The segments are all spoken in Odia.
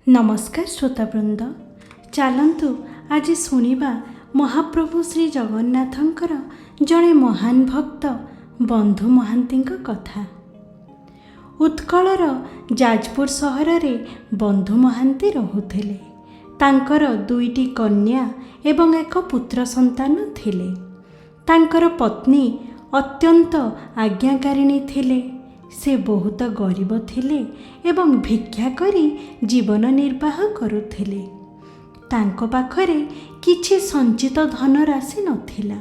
ନମସ୍କାର ଶ୍ରୋତାବୃନ୍ଦ, ଚାଲନ୍ତୁ ଆଜି ଶୁଣିବା ମହାପ୍ରଭୁ ଶ୍ରୀ ଜଗନ୍ନାଥଙ୍କର ଜଣେ ମହାନ ଭକ୍ତ ବନ୍ଧୁ ମହାନ୍ତିଙ୍କ କଥା। ଉତ୍କଳର ଯାଜପୁର ସହରରେ ବନ୍ଧୁ ମହାନ୍ତି ରହୁଥିଲେ। ତାଙ୍କର ଦୁଇଟି କନ୍ୟା ଏବଂ ଏକ ପୁତ୍ର ସନ୍ତାନ ଥିଲେ। ତାଙ୍କର ପତ୍ନୀ ଅତ୍ୟନ୍ତ ଆଜ୍ଞାକାରିଣୀ ଥିଲେ। ସେ ବହୁତ ଗରିବ ଥିଲେ ଏବଂ ଭିକ୍ଷା କରି ଜୀବନ ନିର୍ବାହ କରୁଥିଲେ। ତାଙ୍କ ପାଖରେ କିଛି ସଞ୍ଚିତ ଧନରାଶି ନଥିଲା।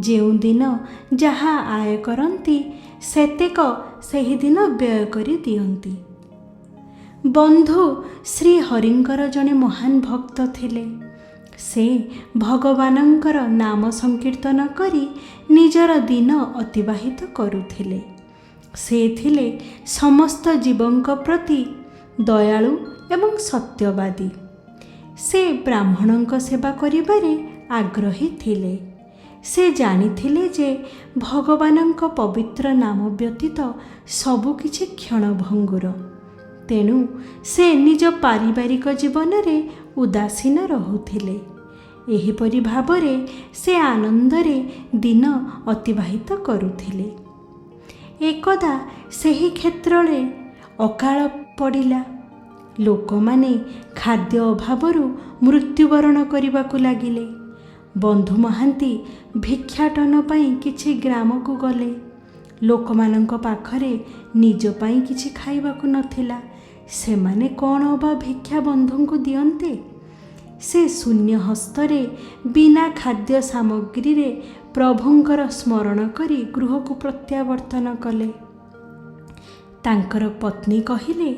ଯେଉଁଦିନ ଯାହା ଆୟ କରନ୍ତି, ସେତେକ ସେହିଦିନ ବ୍ୟୟ କରି ଦିଅନ୍ତି। ବନ୍ଧୁ ଶ୍ରୀହରିଙ୍କର ଜଣେ ମହାନ ଭକ୍ତ ଥିଲେ। ସେ ଭଗବାନଙ୍କର ନାମ ସଂକୀର୍ତ୍ତନ କରି ନିଜର ଦିନ ଅତିବାହିତ କରୁଥିଲେ। ସେ ଥିଲେ ସମସ୍ତ ଜୀବଙ୍କ ପ୍ରତି ଦୟାଳୁ ଏବଂ ସତ୍ୟବାଦୀ। ସେ ବ୍ରାହ୍ମଣଙ୍କ ସେବା କରିବାରେ ଆଗ୍ରହୀ ଥିଲେ। ସେ ଜାଣିଥିଲେ ଯେ ଭଗବାନଙ୍କ ପବିତ୍ର ନାମ ବ୍ୟତୀତ ସବୁକିଛି କ୍ଷଣଭଙ୍ଗୁର। ତେଣୁ ସେ ନିଜ ପାରିବାରିକ ଜୀବନରେ ଉଦାସୀନ ରହୁଥିଲେ। ଏହିପରି ଭାବରେ ସେ ଆନନ୍ଦରେ ଦିନ ଅତିବାହିତ କରୁଥିଲେ। ଏକଦା ସେହି କ୍ଷେତ୍ରରେ ଅକାଳ ପଡ଼ିଲା। ଲୋକମାନେ ଖାଦ୍ୟ ଅଭାବରୁ ମୃତ୍ୟୁବରଣ କରିବାକୁ ଲାଗିଲେ। ବନ୍ଧୁ ମହାନ୍ତି ଭିକ୍ଷାଟନ ପାଇଁ କିଛି ଗ୍ରାମକୁ ଗଲେ। ଲୋକମାନଙ୍କ ପାଖରେ ନିଜ ପାଇଁ କିଛି ଖାଇବାକୁ ନଥିଲା, ସେମାନେ କ'ଣ ଅବା ଭିକ୍ଷା ବନ୍ଧୁଙ୍କୁ ଦିଅନ୍ତେ? ସେ ଶୂନ୍ୟ ହସ୍ତରେ ବିନା ଖାଦ୍ୟ ସାମଗ୍ରୀରେ ପ୍ରଭୁଙ୍କର ସ୍ମରଣ କରି ଗୃହକୁ ପ୍ରତ୍ୟାବର୍ତ୍ତନ କଲେ। ତାଙ୍କର ପତ୍ନୀ କହିଲେ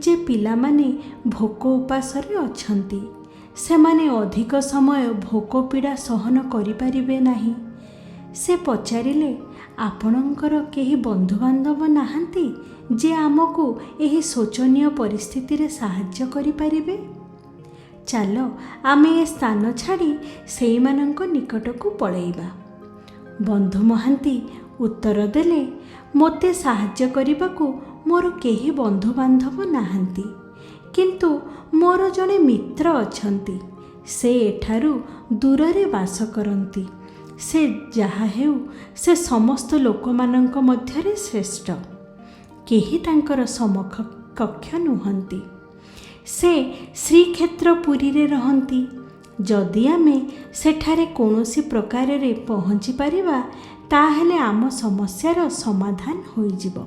ଯେ ପିଲାମାନେ ଭୋକ ଉପାସରେ ଅଛନ୍ତି, ସେମାନେ ଅଧିକ ସମୟ ଭୋକ ପୀଡ଼ା ସହନ କରିପାରିବେ ନାହିଁ। ସେ ପଚାରିଲେ, ଆପଣଙ୍କର କେହି ବନ୍ଧୁବାନ୍ଧବ ନାହାନ୍ତି ଯେ ଆମକୁ ଏହି ଶୋଚନୀୟ ପରିସ୍ଥିତିରେ ସାହାଯ୍ୟ କରିପାରିବେ? ଚାଲ, ଆମେ ଏ ସ୍ଥାନ ଛାଡ଼ି ସେଇମାନଙ୍କ ନିକଟକୁ ପଳେଇବା। ବନ୍ଧୁ ମହାନ୍ତି ଉତ୍ତର ଦେଲେ, ମୋତେ ସାହାଯ୍ୟ କରିବାକୁ ମୋର କେହି ବନ୍ଧୁବାନ୍ଧବ ନାହାନ୍ତି, କିନ୍ତୁ ମୋର ଜଣେ ମିତ୍ର ଅଛନ୍ତି। ସେ ଏଠାରୁ ଦୂରରେ ବାସ କରନ୍ତି। ସେ ଯାହା ହେଉ, ସେ ସମସ୍ତ ଲୋକମାନଙ୍କ ମଧ୍ୟରେ ଶ୍ରେଷ୍ଠ। କେହି ତାଙ୍କର ସମକକ୍ଷ ନୁହନ୍ତି। ସେ ଶ୍ରୀକ୍ଷେତ୍ର ପୁରୀରେ ରହନ୍ତି। ଯଦି ଆମେ ସେଠାରେ କୌଣସି ପ୍ରକାରରେ ପହଞ୍ଚି ପାରିବା, ତାହେଲେ ଆମ ସମସ୍ୟାର ସମାଧାନ ହୋଇଯିବ।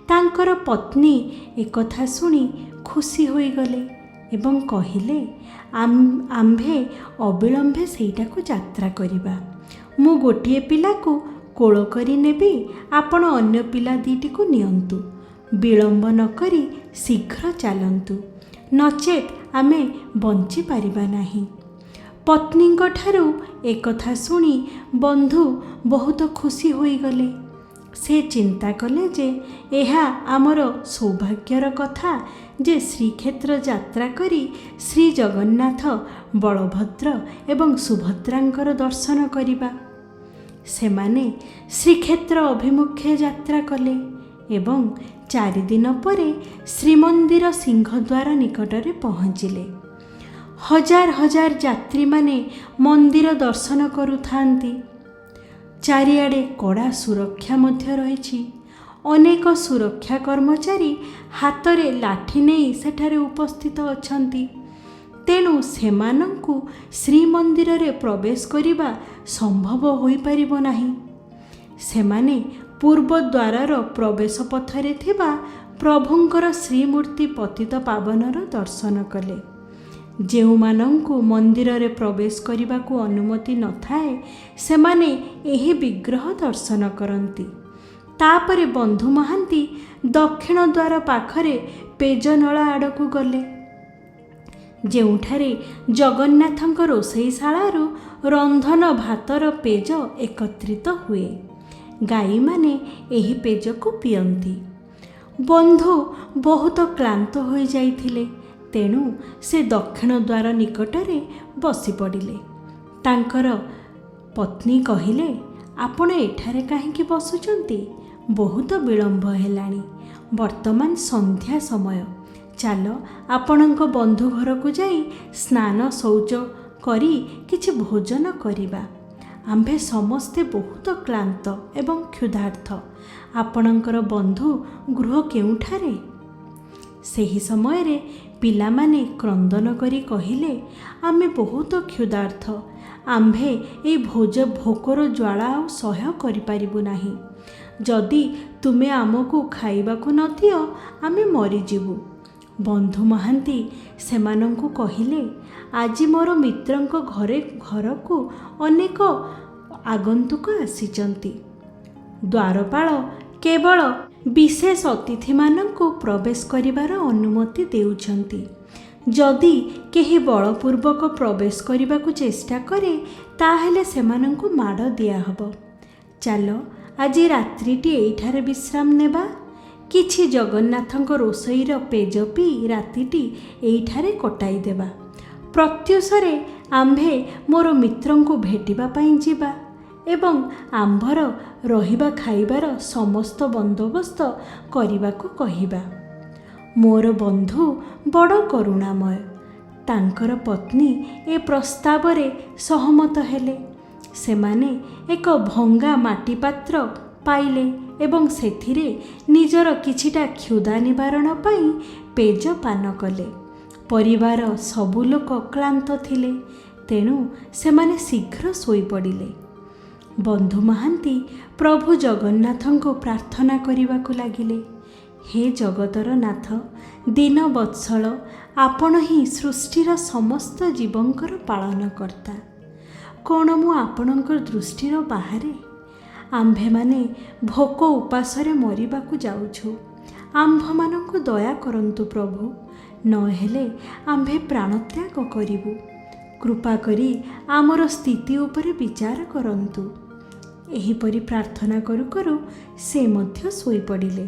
ତାଙ୍କର ପତ୍ନୀ ଏକଥା ଶୁଣି ଖୁସି ହୋଇଗଲେ ଏବଂ କହିଲେ, ଆମ୍ଭେ ଅବିଳମ୍ବେ ସେଇଟାକୁ ଯାତ୍ରା କରିବା। ମୁଁ ଗୋଟିଏ ପିଲାକୁ କୋଳ କରି ନେବି, ଆପଣ ଅନ୍ୟ ପିଲା ଦୁଇଟିକୁ ନିଅନ୍ତୁ। ବିଳମ୍ବ ନକରି ଶୀଘ୍ର ଚାଲନ୍ତୁ, ନଚେତ୍ ଆମେ ବଞ୍ଚିପାରିବା ନାହିଁ। ପତ୍ନୀଙ୍କ ଠାରୁ ଏକଥା ଶୁଣି ବନ୍ଧୁ ବହୁତ ଖୁସି ହୋଇଗଲେ। ସେ ଚିନ୍ତା କଲେ ଯେ ଏହା ଆମର ସୌଭାଗ୍ୟର କଥା ଯେ ଶ୍ରୀକ୍ଷେତ୍ର ଯାତ୍ରା କରି ଶ୍ରୀ ଜଗନ୍ନାଥ, ବଳଭଦ୍ର ଏବଂ ସୁଭଦ୍ରାଙ୍କର ଦର୍ଶନ କରିବା। ସେମାନେ ଶ୍ରୀକ୍ଷେତ୍ର ଅଭିମୁଖେ ଯାତ୍ରା କଲେ ଏବଂ 4 ଦିନ ପରେ ଶ୍ରୀମନ୍ଦିର ସିଂହଦ୍ୱାର ନିକଟରେ ପହଞ୍ଚିଲେ। ହଜାର ହଜାର ଯାତ୍ରୀମାନେ ମନ୍ଦିର ଦର୍ଶନ କରୁଥାନ୍ତି। ଚାରିଆଡ଼େ କଡ଼ା ସୁରକ୍ଷା ମଧ୍ୟ ରହିଛି। ଅନେକ ସୁରକ୍ଷା କର୍ମଚାରୀ ହାତରେ ଲାଠି ନେଇ ସେଠାରେ ଉପସ୍ଥିତ ଅଛନ୍ତି। ତେଣୁ ସେମାନଙ୍କୁ ଶ୍ରୀମନ୍ଦିରରେ ପ୍ରବେଶ କରିବା ସମ୍ଭବ ହୋଇପାରିବ ନାହିଁ। ସେମାନେ ପୂର୍ବ ଦ୍ୱାରର ପ୍ରବେଶ ପଥରେ ଥିବା ପ୍ରଭୁଙ୍କର ଶ୍ରୀମୂର୍ତ୍ତି ପତିତ ପାବନର ଦର୍ଶନ କଲେ। ଯେଉଁମାନଙ୍କୁ ମନ୍ଦିରରେ ପ୍ରବେଶ କରିବାକୁ ଅନୁମତି ନଥାଏ, ସେମାନେ ଏହି ବିଗ୍ରହ ଦର୍ଶନ କରନ୍ତି। ତାପରେ ବନ୍ଧୁ ମହାନ୍ତି ଦକ୍ଷିଣ ଦ୍ୱାର ପାଖରେ ପେଜନଳା ଆଡ଼କୁ ଗଲେ, ଯେଉଁଠାରେ ଜଗନ୍ନାଥଙ୍କ ରୋଷେଇଶାଳାରୁ ରନ୍ଧନ ଭାତର ପେଜ ଏକତ୍ରିତ ହୁଏ। ଗାଈମାନେ ଏହି ପେଜକୁ ପିଅନ୍ତି। ବନ୍ଧୁ ବହୁତ କ୍ଳାନ୍ତ ହୋଇଯାଇଥିଲେ, ତେଣୁ ସେ ଦକ୍ଷିଣ ଦ୍ୱାର ନିକଟରେ ବସି ପଡ଼ିଲେ। ତାଙ୍କର ପତ୍ନୀ କହିଲେ, ଆପଣ ଏଠାରେ କାହିଁକି ବସୁଛନ୍ତି? ବହୁତ ବିଳମ୍ବ ହେଲାଣି। ବର୍ତ୍ତମାନ ସନ୍ଧ୍ୟା ସମୟ। ଚାଲ ଆପଣଙ୍କ ବନ୍ଧୁ ଘରକୁ ଯାଇ ସ୍ନାନ ଶୌଚ କରି କିଛି ଭୋଜନ କରିବା। ଆମ୍ଭେ ସମସ୍ତେ ବହୁତ କ୍ଳାନ୍ତ ଏବଂ କ୍ଷୁଧାର୍ତ। ଆପଣଙ୍କର ବନ୍ଧୁ ଗୃହ କେଉଁଠାରେ? ସେହି ସମୟରେ ପିଲାମାନେ କ୍ରନ୍ଦନ କରି କହିଲେ, ଆମେ ବହୁତ କ୍ଷୁଧାର୍ତ। ଆମ୍ଭେ ଏଇ ଭୋକର ଜ୍ୱାଳା ଆଉ ସହ୍ୟ କରିପାରିବୁ ନାହିଁ। ଯଦି ତୁମେ ଆମକୁ ଖାଇବାକୁ ନ ଦିଅ, ଆମେ ମରିଯିବୁ। ବନ୍ଧୁ ମହାନ୍ତି ସେମାନଙ୍କୁ କହିଲେ, ଆଜି ମୋର ମିତ୍ରଙ୍କ ଘରକୁ ଅନେକ ଆଗନ୍ତୁକ ଆସିଛନ୍ତି। ଦ୍ୱାରପାଳ କେବଳ ବିଶେଷ ଅତିଥିମାନଙ୍କୁ ପ୍ରବେଶ କରିବାର ଅନୁମତି ଦେଉଛନ୍ତି। ଯଦି କେହି ବଳପୂର୍ବକ ପ୍ରବେଶ କରିବାକୁ ଚେଷ୍ଟା କରେ, ତାହେଲେ ସେମାନଙ୍କୁ ମାଡ଼ ଦିଆହେବ। ଚାଲ ଆଜି ରାତ୍ରିଟି ଏଇଠାରେ ବିଶ୍ରାମ ନେବା। କିଛି ଜଗନ୍ନାଥଙ୍କ ରୋଷେଇର ପେଜ ପିଇ ରାତିଟି ଏଇଠାରେ କଟାଇଦେବା। ପ୍ରତ୍ୟୁଷରେ ଆମ୍ଭେ ମୋର ମିତ୍ରଙ୍କୁ ଭେଟିବା ପାଇଁ ଯିବା ଏବଂ ଆମ୍ଭର ରହିବା ଖାଇବାର ସମସ୍ତ ବନ୍ଦୋବସ୍ତ କରିବାକୁ କହିବା। ମୋର ବନ୍ଧୁ ବଡ଼ କରୁଣାମୟ। ତାଙ୍କର ପତ୍ନୀ ଏ ପ୍ରସ୍ତାବରେ ସହମତ ହେଲେ। ସେମାନେ ଏକ ଭଙ୍ଗା ମାଟିପାତ୍ର ପାଇଲେ ଏବଂ ସେଥିରେ ନିଜର କିଛିଟା କ୍ଷୁଧା ନିବାରଣ ପାଇଁ ପେଜ ପାନ କଲେ। ପରିବାର ସବୁ ଲୋକ କ୍ଳାନ୍ତ ଥିଲେ, ତେଣୁ ସେମାନେ ଶୀଘ୍ର ଶୋଇପଡ଼ିଲେ। ବନ୍ଧୁ ମହାନ୍ତି ପ୍ରଭୁ ଜଗନ୍ନାଥଙ୍କୁ ପ୍ରାର୍ଥନା କରିବାକୁ ଲାଗିଲେ, ହେ ଜଗତର ନାଥ, ଦୀନବତ୍ସଳ, ଆପଣ ହିଁ ସୃଷ୍ଟିର ସମସ୍ତ ଜୀବଙ୍କର ପାଳନକର୍ତ୍ତା। କ'ଣ ମୁଁ ଆପଣଙ୍କ ଦୃଷ୍ଟିର ବାହାରେ? ଆମ୍ଭେମାନେ ଭୋକ ଉପାସରେ ମରିବାକୁ ଯାଉଛୁ। ଆମ୍ଭମାନଙ୍କୁ ଦୟା କରନ୍ତୁ ପ୍ରଭୁ, ନହେଲେ ଆମ୍ଭେ ପ୍ରାଣତ୍ୟାଗ କରିବୁ। କୃପା କରି ଆମର ସ୍ଥିତି ଉପରେ ବିଚାର କରନ୍ତୁ। ଏହିପରି ପ୍ରାର୍ଥନା କରୁ କରୁ ସେ ମଧ୍ୟ ଶୋଇପଡ଼ିଲେ।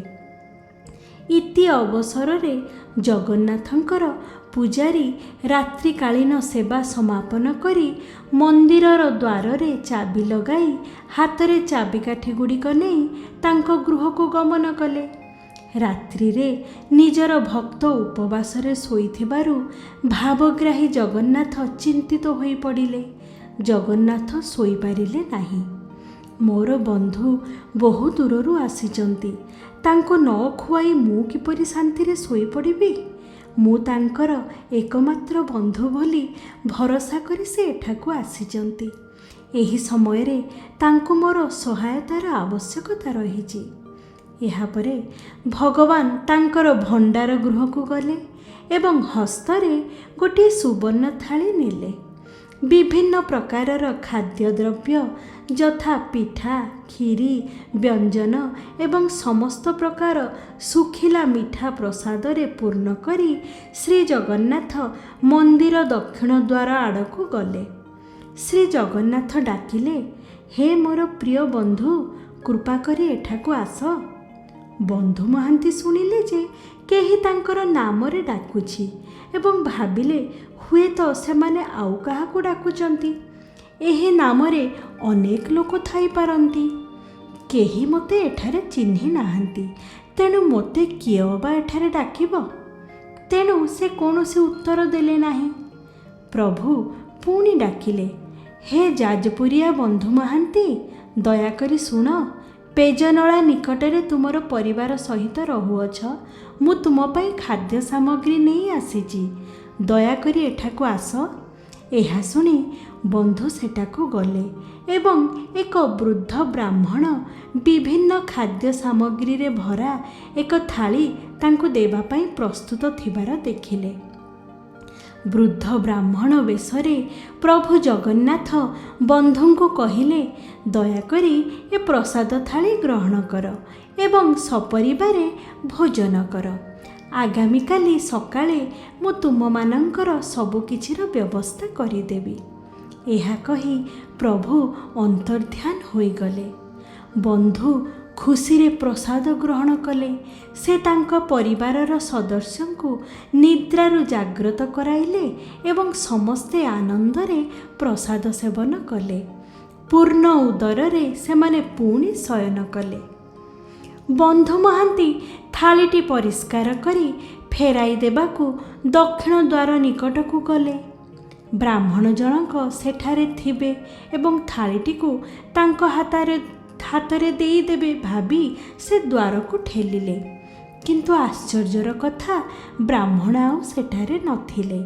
ଇତି ଅବସରରେ ଜଗନ୍ନାଥଙ୍କର ପୂଜାରୀ ରାତ୍ରିକାଳୀନ ସେବା ସମାପନ କରି ମନ୍ଦିରର ଦ୍ୱାରରେ ଚାବି ଲଗାଇ ହାତରେ ଚାବିକାଠି ଗୁଡ଼ିକ ନେଇ ତାଙ୍କ ଗୃହକୁ ଗମନ କଲେ। ରାତ୍ରିରେ ନିଜର ଭକ୍ତ ଉପବାସରେ ଶୋଇଥିବାରୁ ଭାବଗ୍ରାହୀ ଜଗନ୍ନାଥ ଚିନ୍ତିତ ହୋଇପଡ଼ିଲେ। ଜଗନ୍ନାଥ ଶୋଇପାରିଲେ ନାହିଁ। ମୋର ବନ୍ଧୁ ବହୁ ଦୂରରୁ ଆସିଛନ୍ତି, ତାଙ୍କୁ ନ ଖୁଆଇ ମୁଁ କିପରି ଶାନ୍ତିରେ ଶୋଇପଡ଼ିବି? ମୁଁ ତାଙ୍କର ଏକମାତ୍ର ବନ୍ଧୁ ବୋଲି ଭରସା କରି ସେ ଏଠାକୁ ଆସିଛନ୍ତି। ଏହି ସମୟରେ ତାଙ୍କୁ ମୋର ସହାୟତାର ଆବଶ୍ୟକତା ରହିଛି। ଏହାପରେ ଭଗବାନ ତାଙ୍କର ଭଣ୍ଡାର ଗୃହକୁ ଗଲେ ଏବଂ ହସ୍ତରେ ଗୋଟିଏ ସୁବର୍ଣ୍ଣ ଥାଳି ନେଲେ। ବିଭିନ୍ନ ପ୍ରକାରର ଖାଦ୍ୟଦ୍ରବ୍ୟ ଯଥା ପିଠା, କ୍ଷୀରି, ବ୍ୟଞ୍ଜନ ଏବଂ ସମସ୍ତ ପ୍ରକାର ଶୁଖିଲା ମିଠା ପ୍ରସାଦରେ ପୂର୍ଣ୍ଣ କରି ଶ୍ରୀଜଗନ୍ନାଥ ମନ୍ଦିର ଦକ୍ଷିଣ ଦ୍ୱାର ଆଡ଼କୁ ଗଲେ। ଶ୍ରୀଜଗନ୍ନାଥ ଡାକିଲେ, ହେ ମୋର ପ୍ରିୟ ବନ୍ଧୁ, କୃପା କରି ଏଠାକୁ ଆସ। ବନ୍ଧୁ ମହାନ୍ତି ଶୁଣିଲେ ଯେ କେହି ତାଙ୍କର ନାମରେ ଡାକୁଛି ଏବଂ ଭାବିଲେ ହୁଏତ ସେମାନେ ଆଉ କାହାକୁ ଡାକୁଛନ୍ତି। ଏହି ନାମରେ ଅନେକ ଲୋକ ଥାଇପାରନ୍ତି। କେହି ମୋତେ ଏଠାରେ ଚିହ୍ନି ନାହାନ୍ତି, ତେଣୁ ମୋତେ କିଏ ଅବା ଏଠାରେ ଡାକିବ? ତେଣୁ ସେ କୌଣସି ଉତ୍ତର ଦେଲେ ନାହିଁ। ପ୍ରଭୁ ପୁଣି ଡାକିଲେ, ହେ ଯାଜପୁରିଆ ବନ୍ଧୁ ମହାନ୍ତି, ଦୟାକରି ଶୁଣ। ପେଜନଳା ନିକଟରେ ତୁମର ପରିବାର ସହିତ ରହୁଅଛ। ମୁଁ ତୁମ ପାଇଁ ଖାଦ୍ୟ ସାମଗ୍ରୀ ନେଇ ଆସିଛି। ଦୟାକରି ଏଠାକୁ ଆସ। ଏହା ଶୁଣି ବନ୍ଧୁ ସେଠାକୁ ଗଲେ ଏବଂ ଏକ ବୃଦ୍ଧ ବ୍ରାହ୍ମଣ ବିଭିନ୍ନ ଖାଦ୍ୟ ସାମଗ୍ରୀରେ ଭରା ଏକ ଥାଳି ତାଙ୍କୁ ଦେବା ପାଇଁ ପ୍ରସ୍ତୁତ ଥିବାର ଦେଖିଲେ। ବୃଦ୍ଧ ବ୍ରାହ୍ମଣ ବେଶରେ ପ୍ରଭୁ ଜଗନ୍ନାଥ ବନ୍ଧୁଙ୍କୁ କହିଲେ, ଦୟାକରି ଏ ପ୍ରସାଦ ଥାଳି ଗ୍ରହଣ କର ଏବଂ ସପରିବାରେ ଭୋଜନ କର। ଆଗାମୀକାଲି ସକାଳେ ମୁଁ ତୁମମାନଙ୍କର ସବୁକିଛିର ବ୍ୟବସ୍ଥା କରିଦେବି। ଏହା କହି ପ୍ରଭୁ ଅନ୍ତର୍ଧ୍ୟାନ ହୋଇଗଲେ। ବନ୍ଧୁ ଖୁସିରେ ପ୍ରସାଦ ଗ୍ରହଣ କଲେ। ସେ ତାଙ୍କ ପରିବାରର ସଦସ୍ୟଙ୍କୁ ନିଦ୍ରାରୁ ଜାଗ୍ରତ କରାଇଲେ ଏବଂ ସମସ୍ତେ ଆନନ୍ଦରେ ପ୍ରସାଦ ସେବନ କଲେ। ପୂର୍ଣ୍ଣ ଉଦରରେ ସେମାନେ ପୁଣି ଶୟନ କଲେ। ବନ୍ଧୁ ମହାନ୍ତି ଥାଳିଟି ପରିଷ୍କାର କରି ଫେରାଇ ଦେବାକୁ ଦକ୍ଷିଣ ଦ୍ୱାର ନିକଟକୁ ଗଲେ। ବ୍ରାହ୍ମଣ ଜଣକ ସେଠାରେ ଥିବେ ଏବଂ ଥାଳିଟିକୁ ତାଙ୍କ ହାତରେ ଦେଇଦେବେ ଭାବି ସେ ଦ୍ୱାରକୁ ଠେଲିଲେ। କିନ୍ତୁ ଆଶ୍ଚର୍ଯ୍ୟର କଥା, ବ୍ରାହ୍ମଣ ଆଉ ସେଠାରେ ନଥିଲେ।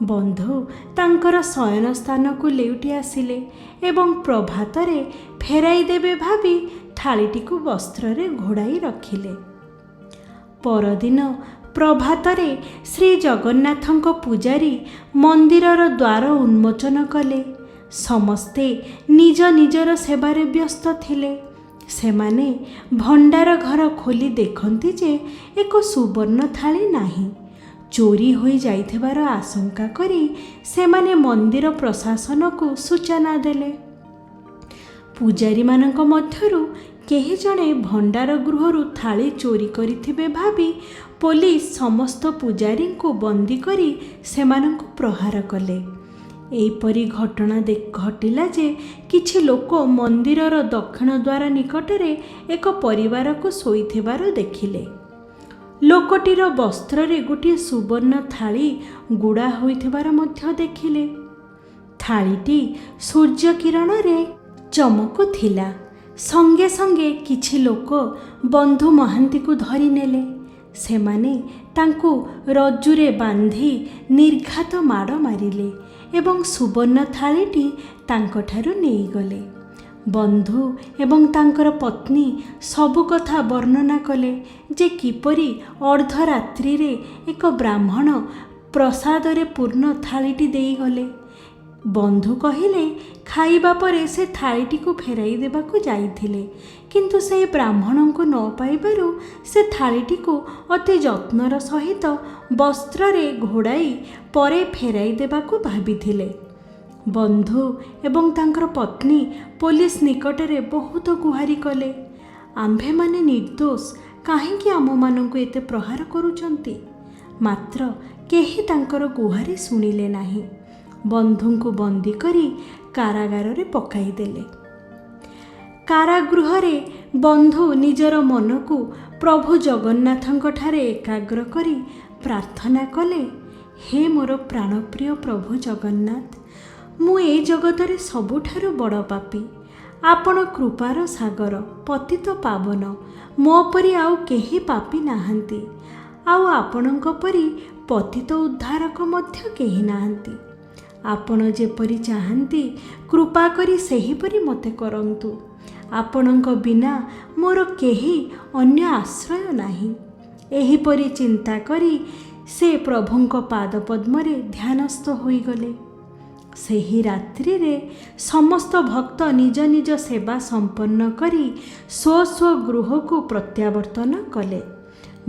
ବନ୍ଧୁ ତାଙ୍କର ଶୟନ ସ୍ଥାନକୁ ଲେଉଟି ଆସିଲେ ଏବଂ ପ୍ରଭାତରେ ଫେରାଇ ଦେବେ ଭାବି ଥାଳିଟିକୁ ବସ୍ତ୍ରରେ ଘୋଡ଼ାଇ ରଖିଲେ। ପରଦିନ ପ୍ରଭାତରେ ଶ୍ରୀ ଜଗନ୍ନାଥଙ୍କ ପୂଜାରୀ ମନ୍ଦିରର ଦ୍ୱାର ଉନ୍ମୋଚନ କଲେ। ସମସ୍ତେ ନିଜ ନିଜର ସେବାରେ ବ୍ୟସ୍ତ ଥିଲେ। ସେମାନେ ଭଣ୍ଡାର ଘର ଖୋଲି ଦେଖନ୍ତି ଯେ ଏକ ସୁବର୍ଣ୍ଣ ଥାଳି ନାହିଁ। ଚୋରି ହୋଇଯାଇଥିବାର ଆଶଙ୍କା କରି ସେମାନେ ମନ୍ଦିର ପ୍ରଶାସନକୁ ସୂଚନା ଦେଲେ। ପୂଜାରୀମାନଙ୍କ ମଧ୍ୟରୁ କେହି ଜଣେ ଭଣ୍ଡାର ଗୃହରୁ ଥାଳି ଚୋରି କରିଥିବେ ଭାବି ପୋଲିସ ସମସ୍ତ ପୂଜାରୀଙ୍କୁ ବନ୍ଦୀ କରି ସେମାନଙ୍କୁ ପ୍ରହାର କଲେ। ଏହିପରି ଘଟଣା ଘଟିଲା ଯେ କିଛି ଲୋକ ମନ୍ଦିରର ଦକ୍ଷିଣ ଦ୍ୱାର ନିକଟରେ ଏକ ପରିବାରକୁ ଶୋଇଥିବାର ଦେଖିଲେ। ଲୋକଟିର ବସ୍ତ୍ରରେ ଗୋଟିଏ ସୁବର୍ଣ୍ଣ ଥାଳି ଗୁଡ଼ା ହୋଇଥିବାର ମଧ୍ୟ ଦେଖିଲେ। ଥାଳିଟି ସୂର୍ଯ୍ୟ କିରଣରେ ଚମକୁଥିଲା। ସଙ୍ଗେ ସଙ୍ଗେ କିଛି ଲୋକ ବନ୍ଧୁ ମହାନ୍ତିକୁ ଧରିନେଲେ। ସେମାନେ ତାଙ୍କୁ ରଜ୍ଜୁରେ ବାନ୍ଧି ନିର୍ଘାତ ମାଡ଼ ମାରିଲେ ଏବଂ ସୁବର୍ଣ୍ଣ ଥାଳିଟି ତାଙ୍କଠାରୁ ନେଇଗଲେ। ବନ୍ଧୁ ଏବଂ ତାଙ୍କର ପତ୍ନୀ ସବୁ କଥା ବର୍ଣ୍ଣନା କଲେ ଯେ କିପରି ଅର୍ଦ୍ଧରାତ୍ରିରେ ଏକ ବ୍ରାହ୍ମଣ ପ୍ରସାଦରେ ପୂର୍ଣ୍ଣ ଥାଳିଟି ଦେଇଗଲେ। ବନ୍ଧୁ କହିଲେ, ଖାଇବା ପରେ ସେ ଥାଳିଟିକୁ ଫେରାଇ ଦେବାକୁ ଯାଇଥିଲେ, କିନ୍ତୁ ସେହି ବ୍ରାହ୍ମଣଙ୍କୁ ନ ପାଇବାରୁ ସେ ଥାଳିଟିକୁ ଅତି ଯତ୍ନର ସହିତ ବସ୍ତ୍ରରେ ଘୋଡ଼ାଇ ପରେ ଫେରାଇ ଦେବାକୁ ଭାବିଥିଲେ। ବନ୍ଧୁ ଏବଂ ତାଙ୍କର ପତ୍ନୀ ପୋଲିସ ନିକଟରେ ବହୁତ ଗୁହାରି କଲେ, ଆମ୍ଭେମାନେ ନିର୍ଦ୍ଦୋଷ, କାହିଁକି ଆମମାନଙ୍କୁ ଏତେ ପ୍ରହାର କରୁଛନ୍ତି? ମାତ୍ର କେହି ତାଙ୍କର ଗୁହାରି ଶୁଣିଲେ ନାହିଁ। ବନ୍ଧୁଙ୍କୁ ବନ୍ଦୀ କରି କାରାଗାରରେ ପକାଇଦେଲେ। କାରାଗୃହରେ ବନ୍ଧୁ ନିଜର ମନକୁ ପ୍ରଭୁ ଜଗନ୍ନାଥଙ୍କଠାରେ ଏକାଗ୍ର କରି ପ୍ରାର୍ଥନା କଲେ, ହେ ମୋର ପ୍ରାଣପ୍ରିୟ ପ୍ରଭୁ ଜଗନ୍ନାଥ, ମୁଁ ଏ ଜଗତରେ ସବୁଠାରୁ ବଡ଼ ପାପୀ। ଆପଣ କୃପାର ସାଗର, ପତିତ ପାବନ। ମୋ ପରି ଆଉ କେହି ପାପୀ ନାହାନ୍ତି, ଆଉ ଆପଣଙ୍କ ପରି ପତିତ ଉଦ୍ଧାରକ ମଧ୍ୟ କେହି ନାହାନ୍ତି। ଆପଣ ଯେପରି ଚାହାନ୍ତି କୃପା କରି ସେହିପରି ମୋତେ କରନ୍ତୁ। ଆପଣଙ୍କ ବିନା ମୋର କେହି ଅନ୍ୟ ଆଶ୍ରୟ ନାହିଁ। ଏହିପରି ଚିନ୍ତା କରି ସେ ପ୍ରଭୁଙ୍କ ପାଦପଦ୍ମରେ ଧ୍ୟାନସ୍ଥ ହୋଇଗଲେ। ସେହି ରାତ୍ରିରେ ସମସ୍ତ ଭକ୍ତ ନିଜ ନିଜ ସେବା ସମ୍ପନ୍ନ କରି ସ୍ୱ ସ୍ୱ ଗୃହକୁ ପ୍ରତ୍ୟାବର୍ତ୍ତନ କଲେ।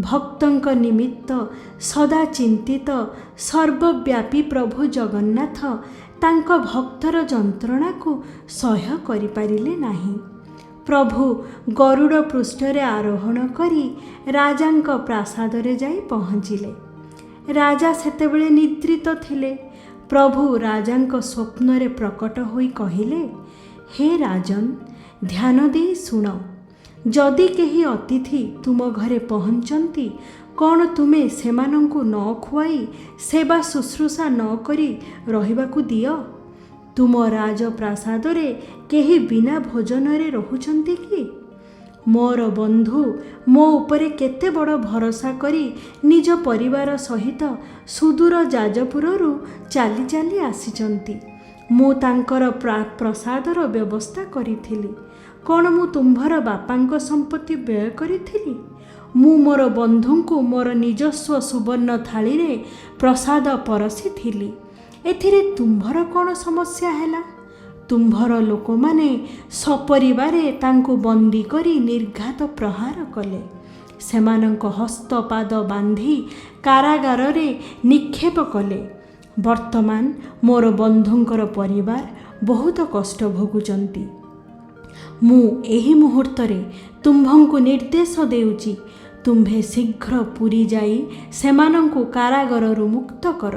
ଭକ୍ତଙ୍କ ନିମିତ୍ତ ସଦା ଚିନ୍ତିତ ସର୍ବବ୍ୟାପୀ ପ୍ରଭୁ ଜଗନ୍ନାଥ ତାଙ୍କ ଭକ୍ତର ଯନ୍ତ୍ରଣାକୁ ସହ୍ୟ କରିପାରିଲେ ନାହିଁ। ପ୍ରଭୁ ଗରୁଡ଼ ପୃଷ୍ଠରେ ଆରୋହଣ କରି ରାଜାଙ୍କ ପ୍ରାସାଦରେ ଯାଇ ପହଞ୍ଚିଲେ। ରାଜା ସେତେବେଳେ ନିଦ୍ରିତ ଥିଲେ। ପ୍ରଭୁ ରାଜାଙ୍କ ସ୍ୱପ୍ନରେ ପ୍ରକଟ ହୋଇ କହିଲେ, ହେ ରାଜନ, ଧ୍ୟାନ ଦେଇ ଶୁଣ। ଯଦି କେହି ଅତିଥି ତୁମ ଘରେ ପହଞ୍ଚନ୍ତି, କ'ଣ ତୁମେ ସେମାନଙ୍କୁ ନ ଖୁଆଇ ସେବା ଶୁଶ୍ରୂଷା ନ କରି ରହିବାକୁ ଦିଅ? ତୁମ ରାଜପ୍ରାସାଦରେ କେହି ବିନା ଭୋଜନରେ ରହୁଛନ୍ତି କି? ମୋର ବନ୍ଧୁ ମୋ ଉପରେ କେତେ ବଡ଼ ଭରସା କରି ନିଜ ପରିବାର ସହିତ ସୁଦୂର ଯାଜପୁରରୁ ଚାଲି ଚାଲି ଆସିଛନ୍ତି। ମୁଁ ତାଙ୍କର ପ୍ରସାଦର ବ୍ୟବସ୍ଥା କରିଥିଲି। କ'ଣ ମୁଁ ତୁମ୍ଭର ବାପାଙ୍କ ସମ୍ପତ୍ତି ବ୍ୟୟ କରିଥିଲି? ମୁଁ ମୋର ବନ୍ଧୁଙ୍କୁ ମୋର ନିଜସ୍ୱ ସୁବର୍ଣ୍ଣ ଥାଳିରେ ପ୍ରସାଦ ପରସିଥିଲି। ଏଥିରେ ତୁମ୍ଭର କ'ଣ ସମସ୍ୟା ହେଲା? ତୁମ୍ଭର ଲୋକମାନେ ସପରିବାରେ ତାଙ୍କୁ ବନ୍ଦୀ କରି ନିର୍ଘାତ ପ୍ରହାର କଲେ। ସେମାନଙ୍କ ହସ୍ତ ପାଦ ବାନ୍ଧି କାରାଗାରରେ ନିକ୍ଷେପ କଲେ। ବର୍ତ୍ତମାନ ମୋର ବନ୍ଧୁଙ୍କର ପରିବାର ବହୁତ କଷ୍ଟ ଭୋଗୁଛନ୍ତି। ମୁଁ ଏହି ମୁହୂର୍ତ୍ତରେ ତୁମ୍ଭଙ୍କୁ ନିର୍ଦ୍ଦେଶ ଦେଉଛି, ତୁମ୍ଭେ ଶୀଘ୍ର ପୁରୀ ଯାଇ ସେମାନଙ୍କୁ କାରାଗାରରୁ ମୁକ୍ତ କର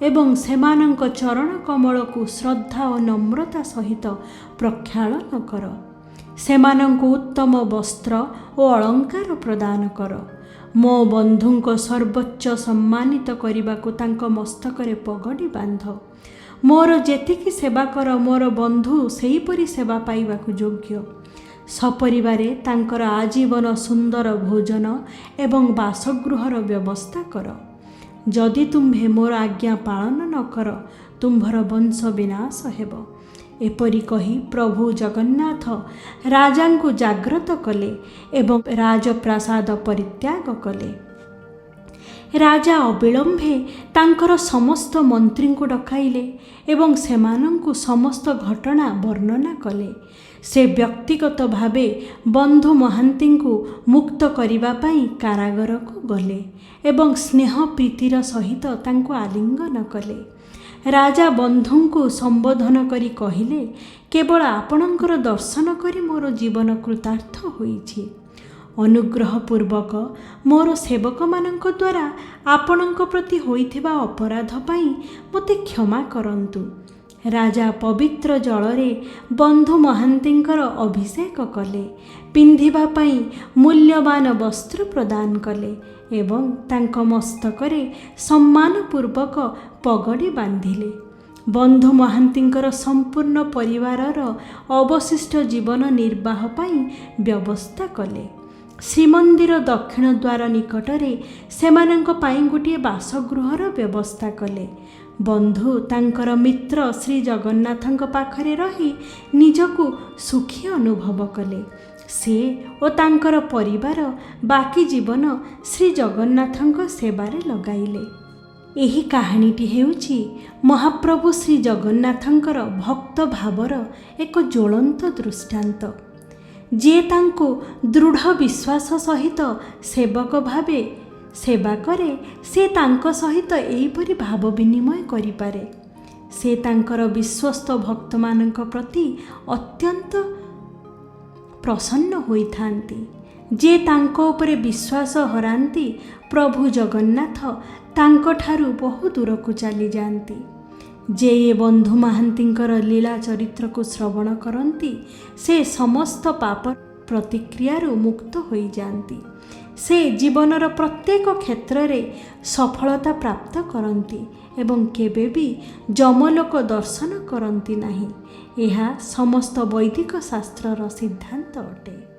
ଏବଂ ସେମାନଙ୍କ ଚରଣ କମଳକୁ ଶ୍ରଦ୍ଧା ଓ ନମ୍ରତା ସହିତ ପ୍ରକ୍ଷାଳନ କର। ସେମାନଙ୍କୁ ଉତ୍ତମ ବସ୍ତ୍ର ଓ ଅଳଙ୍କାର ପ୍ରଦାନ କର। ମୋ ବନ୍ଧୁଙ୍କ ସର୍ବୋଚ୍ଚ ସମ୍ମାନିତ କରିବାକୁ ତାଙ୍କ ମସ୍ତକରେ ପଗଡ଼ି ବାନ୍ଧ। ମୋର ଯେତିକି ସେବା କର, ମୋର ବନ୍ଧୁ ସେହିପରି ସେବା ପାଇବାକୁ ଯୋଗ୍ୟ। ସପରିବାରେ ତାଙ୍କର ଆଜୀବନ ସୁନ୍ଦର ଭୋଜନ ଏବଂ ବାସଗୃହର ବ୍ୟବସ୍ଥା କର। ଯଦି ତୁମ୍ଭେ ମୋର ଆଜ୍ଞା ପାଳନ ନ କର, ତୁମ୍ଭର ବଂଶ ବିନାଶ ହେବ। ଏପରି କହି ପ୍ରଭୁ ଜଗନ୍ନାଥ ରାଜାଙ୍କୁ ଜାଗ୍ରତ କଲେ ଏବଂ ରାଜପ୍ରାସାଦ ପରିତ୍ୟାଗ କଲେ। ରାଜା ଅବିଳମ୍ବେ ତାଙ୍କର ସମସ୍ତ ମନ୍ତ୍ରୀଙ୍କୁ ଡକାଇଲେ ଏବଂ ସେମାନଙ୍କୁ ସମସ୍ତ ଘଟଣା ବର୍ଣ୍ଣନା କଲେ। ସେ ବ୍ୟକ୍ତିଗତ ଭାବେ ବନ୍ଧୁ ମହାନ୍ତିଙ୍କୁ ମୁକ୍ତ କରିବା ପାଇଁ କାରାଗାରକୁ ଗଲେ ଏବଂ ସ୍ନେହ ପ୍ରୀତିର ସହିତ ତାଙ୍କୁ ଆଲିଙ୍ଗନ କଲେ। ରାଜା ବନ୍ଧୁଙ୍କୁ ସମ୍ବୋଧନ କରି କହିଲେ, କେବଳ ଆପଣଙ୍କର ଦର୍ଶନ କରି ମୋର ଜୀବନ କୃତାର୍ଥ ହୋଇଛି। ଅନୁଗ୍ରହପୂର୍ବକ ମୋର ସେବକମାନଙ୍କ ଦ୍ୱାରା ଆପଣଙ୍କ ପ୍ରତି ହୋଇଥିବା ଅପରାଧ ପାଇଁ ମୋତେ କ୍ଷମା କରନ୍ତୁ। ରାଜା ପବିତ୍ର ଜଳରେ ବନ୍ଧୁ ମହାନ୍ତିଙ୍କର ଅଭିଷେକ କଲେ, ପିନ୍ଧିବା ପାଇଁ ମୂଲ୍ୟବାନ ବସ୍ତ୍ର ପ୍ରଦାନ କଲେ ଏବଂ ତାଙ୍କ ମସ୍ତକରେ ସମ୍ମାନପୂର୍ବକ ପଗଡ଼ି ବାନ୍ଧିଲେ। ବନ୍ଧୁ ମହାନ୍ତିଙ୍କର ସମ୍ପୂର୍ଣ୍ଣ ପରିବାରର ଅବଶିଷ୍ଟ ଜୀବନ ନିର୍ବାହ ପାଇଁ ବ୍ୟବସ୍ଥା କଲେ। ଶ୍ରୀମନ୍ଦିର ଦକ୍ଷିଣ ଦ୍ୱାର ନିକଟରେ ସେମାନଙ୍କ ପାଇଁ ଗୋଟିଏ ବାସଗୃହର ବ୍ୟବସ୍ଥା କଲେ। ବନ୍ଧୁ ତାଙ୍କର ମିତ୍ର ଶ୍ରୀ ଜଗନ୍ନାଥଙ୍କ ପାଖରେ ରହି ନିଜକୁ ସୁଖୀ ଅନୁଭବ କଲେ। ସେ ଓ ତାଙ୍କର ପରିବାର ବାକି ଜୀବନ ଶ୍ରୀ ଜଗନ୍ନାଥଙ୍କ ସେବାରେ ଲଗାଇଲେ। ଏହି କାହାଣୀଟି ହେଉଛି ମହାପ୍ରଭୁ ଶ୍ରୀ ଜଗନ୍ନାଥଙ୍କର ଭକ୍ତ ଭାବର ଏକ ଜ୍ୱଳନ୍ତ ଦୃଷ୍ଟାନ୍ତ। ଯିଏ ତାଙ୍କୁ ଦୃଢ଼ ବିଶ୍ୱାସ ସହିତ ସେବକ ଭାବେ ସେବା କରେ, ସେ ତାଙ୍କ ସହିତ ଏହିପରି ଭାବ ବିନିମୟ କରିପାରେ। ସେ ତାଙ୍କର ବିଶ୍ୱସ୍ତ ଭକ୍ତମାନଙ୍କ ପ୍ରତି ଅତ୍ୟନ୍ତ ପ୍ରସନ୍ନ ହୋଇଥାନ୍ତି। ଯିଏ ତାଙ୍କ ଉପରେ ବିଶ୍ୱାସ ହରାନ୍ତି, ପ୍ରଭୁ ଜଗନ୍ନାଥ ତାଙ୍କଠାରୁ ବହୁ ଦୂରକୁ ଚାଲିଯାଆନ୍ତି। ଯେ ଏ ବନ୍ଧୁ ମହାନ୍ତିଙ୍କର ଲୀଳା ଚରିତ୍ରକୁ ଶ୍ରବଣ କରନ୍ତି, ସେ ସମସ୍ତ ପାପ ପ୍ରତିକ୍ରିୟାରୁ ମୁକ୍ତ ହୋଇଯାଆନ୍ତି। ସେ ଜୀବନର ପ୍ରତ୍ୟେକ କ୍ଷେତ୍ରରେ ସଫଳତା ପ୍ରାପ୍ତ କରନ୍ତି ଏବଂ କେବେ ବି ଯମଲୋକ ଦର୍ଶନ କରନ୍ତି ନାହିଁ। ଏହା ସମସ୍ତ ବୈଦିକ ଶାସ୍ତ୍ରର ସିଦ୍ଧାନ୍ତ ଅଟେ।